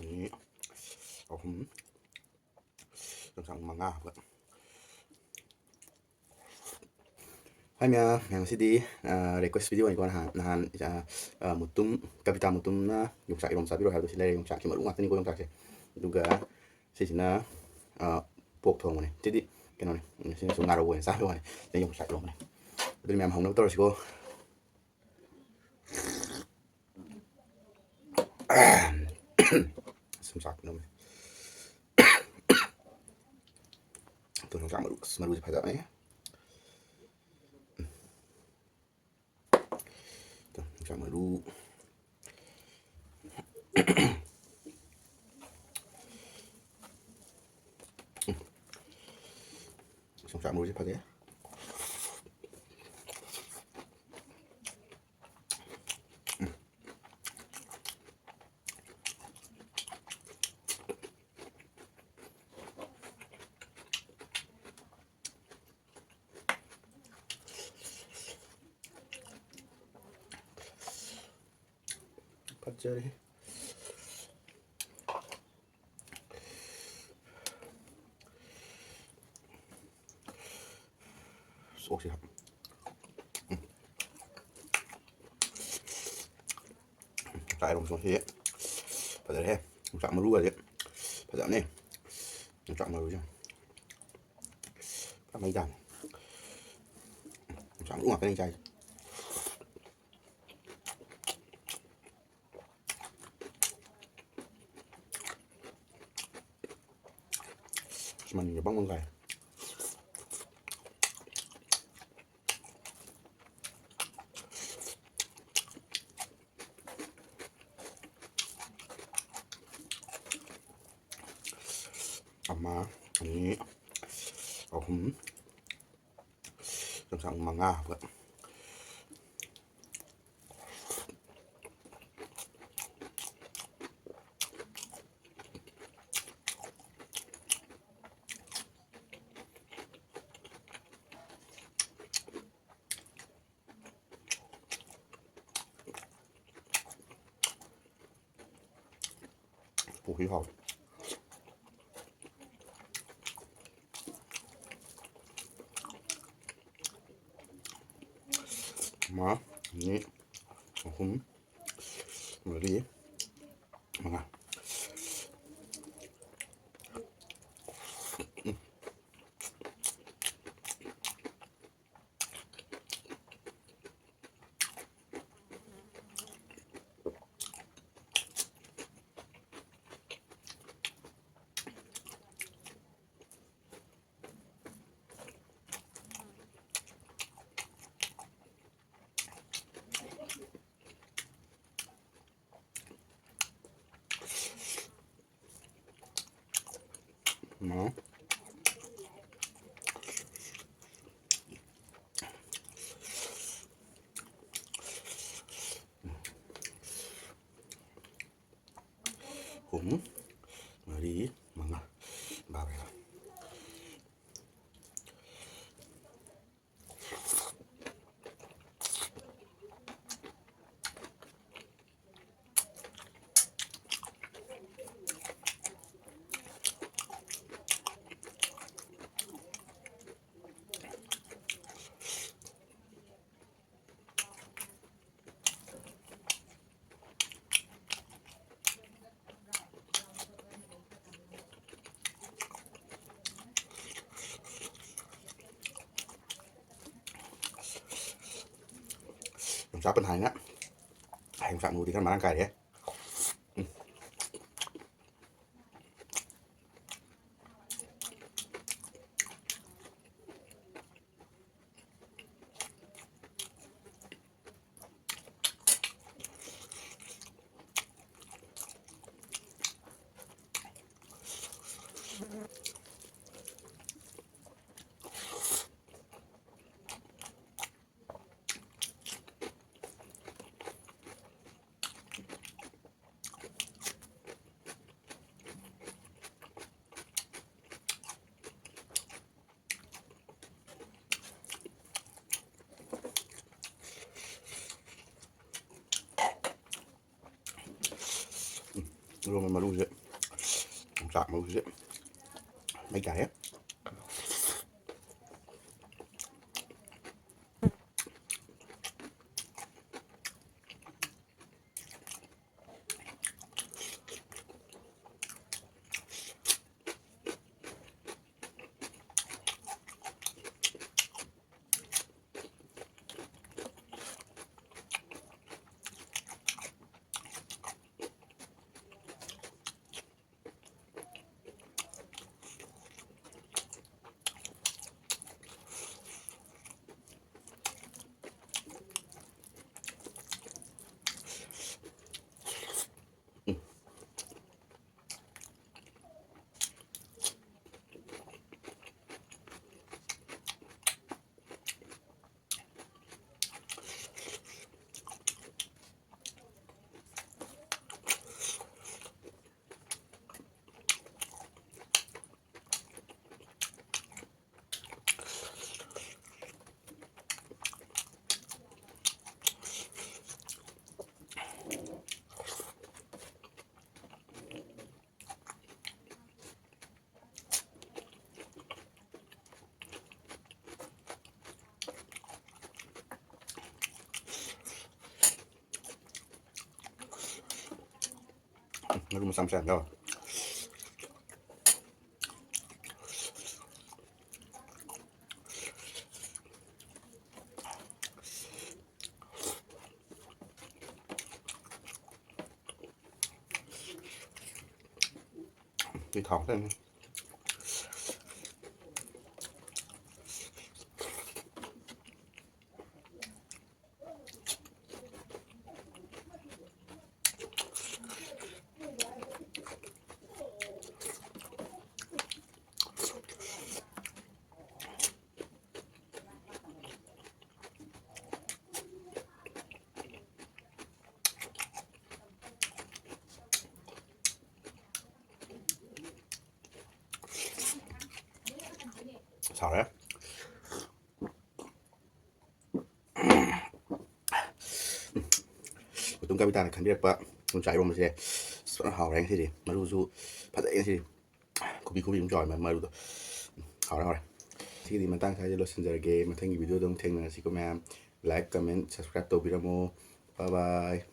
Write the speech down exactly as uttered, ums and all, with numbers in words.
ꯑꯅꯤ, ꯑꯍꯨꯝ, ꯌꯣꯡꯆꯥꯛ ꯃꯉꯥ ꯍꯥꯞꯄ꯫ ꯍꯥꯏ ꯃꯌꯥꯝ, ꯃꯌꯥꯝ ꯉꯁꯤꯗꯤ, ꯑ, request video ꯅꯤꯀꯣ, ꯅꯍꯥꯟ, ꯅꯍꯥꯟ, ꯑ, ꯑ, ꯃꯨꯇꯨꯝ, ꯀꯕꯤꯇꯥ ꯃꯨꯇꯨꯝꯅ ꯌꯣꯡꯆꯥꯛ ꯏꯔꯣꯝ ꯆꯥꯕꯤꯔꯣ ꯍꯥꯏꯕꯗꯣ ꯁꯤ ꯂꯩꯔꯦ, ꯌꯣꯡꯆꯥꯛꯀꯤ ꯃꯔꯨ ꯉꯥꯛꯇꯅꯤꯀꯣ ꯌꯣꯡꯆꯥꯛꯁꯦ꯫ ꯑꯗꯨꯒ ꯁꯤꯁꯤꯅ, ꯑ, ꯄꯣꯛ ꯊꯣꯡꯕꯅꯦ꯫ ꯁꯤꯗꯤ ꯀꯩꯅꯣꯅꯦ, ꯁꯤꯅꯁꯨ ꯉꯥꯔꯧ ꯑꯣꯏꯅ ꯆꯥꯕ ꯋꯥꯅꯤ꯫ ꯁꯤꯅ ꯌꯣꯡꯆꯥꯛ ꯏꯔꯣꯝꯕꯅꯦ꯫ ꯑꯗꯨꯗꯤ ꯃꯌꯥꯝ ꯍꯧꯅꯕ ꯇꯧꯔꯁꯤꯀꯣ꯫ ꯁꯨꯝ ꯆꯥꯛ ꯅꯝꯃꯦ꯫ ꯇꯣ ꯌꯣꯡꯆꯥꯛ ꯃꯔꯨ, ꯑꯁ, ꯃꯔꯨꯁꯦ ꯐꯖꯕꯅꯦ꯫ ꯇꯣ ꯌꯣꯡꯆꯥꯛ ꯃꯔꯨ꯫ ꯌꯣꯡꯆꯥꯛ ꯃꯔꯨꯁꯦ ꯐꯖꯩ꯫ ꯐꯖꯔꯦ꯫ ꯁꯣꯛꯁꯤ ꯍꯥꯞ꯫ ꯎꯝ꯫ ꯆꯥꯛ ꯏꯔꯣꯝꯕꯁꯨ ꯉꯁꯤ ꯐꯖꯔꯦꯍꯦ꯫ ꯌꯣꯡꯆꯥꯛ ꯃꯔꯨꯒꯁꯦ ꯐꯖꯕꯅꯦ꯫ ꯌꯣꯡꯆꯥꯛ ꯃꯔꯨꯁꯦ ꯄꯨꯔꯥ ꯃꯩ ꯇꯥꯕꯅꯦ꯫ ꯌꯣꯡꯆꯥꯛ ꯃꯔꯨ ꯉꯥꯛꯇꯅꯦ ꯆꯥꯏꯁꯦ꯫ ꯑꯁ, ꯃꯅꯤꯡꯗ ꯕꯪ ꯕꯪ ꯀꯥꯏ꯫ ꯑꯃ, ꯑꯅꯤ, ꯑꯍꯨꯝ, ꯌꯣꯡꯆꯥꯛ ꯃꯉꯥ ꯍꯥꯞꯄ꯫ ꯄꯨꯈꯤ ꯍꯥꯎ꯫ ꯑꯃ, ꯑꯅꯤ, ꯑꯍꯨꯝ, ꯃꯔꯤ, ꯃꯉꯥ꯫ ꯎꯝ꯫ ꯑꯍꯨꯝ, ꯃꯔꯤ, ꯃꯉꯥ꯫ ꯕꯥꯔꯣ꯫ ꯌꯣꯡꯆꯥꯛ ꯄꯟꯊꯥꯅꯤꯅ ꯌꯣꯡꯆꯥꯛ ꯃꯔꯨꯗꯤ ꯈꯔ ꯃꯔꯥꯡ ꯀꯥꯏꯔꯦ꯫ ꯎꯝ꯫ ꯏꯔꯣꯟꯕ ꯃꯔꯨꯁꯦ ꯆꯥꯛ ꯃꯔꯨꯁꯦ ꯃꯩ ꯇꯥꯔꯦ꯫ ꯃꯔꯨ ꯃꯆꯥ ꯃꯆꯥ ꯌꯥꯝ ꯌꯥꯎꯔꯦ꯫ ꯁꯤ ꯊꯥꯎ ꯈꯤꯇꯪ꯫ ꯁꯥꯎꯔꯦ꯫ ꯎꯇꯨꯝ ꯀꯕꯤꯇꯥꯅ ꯈꯟꯕꯤꯔꯛꯄ ꯌꯣꯡꯆꯥꯛ ꯏꯔꯣꯝꯕꯁꯦ ꯐꯖꯅ ꯍꯥꯎꯔꯦ ꯉꯁꯤꯗꯤ꯫ ꯃꯔꯨꯁꯨ ꯐꯖꯩ ꯉꯁꯤꯗꯤ꯫ ꯈꯨꯕꯤ ꯈꯨꯕꯤ ꯑꯃ ꯆꯥꯎꯔꯦ ꯃꯔꯨꯗꯣ꯫ ꯎꯝ, ꯍꯥꯎꯔꯦ, ꯍꯥꯎꯔꯦ꯫ ꯉꯁꯤꯒꯤꯗꯤ ꯃꯇꯥꯡ ꯁ꯭ꯋꯥꯏꯗ ꯂꯣꯏꯁꯤꯟꯖꯔꯒꯦ꯫ ꯃꯊꯪꯒꯤ video ꯗ ꯑꯃꯨꯛ ꯊꯦꯡꯅꯔꯁꯤꯀꯣ ꯃꯌꯥꯝ꯫ Like, comment, subscribe ꯇꯧꯕꯤꯔꯝꯃꯣ꯫ Bye bye꯫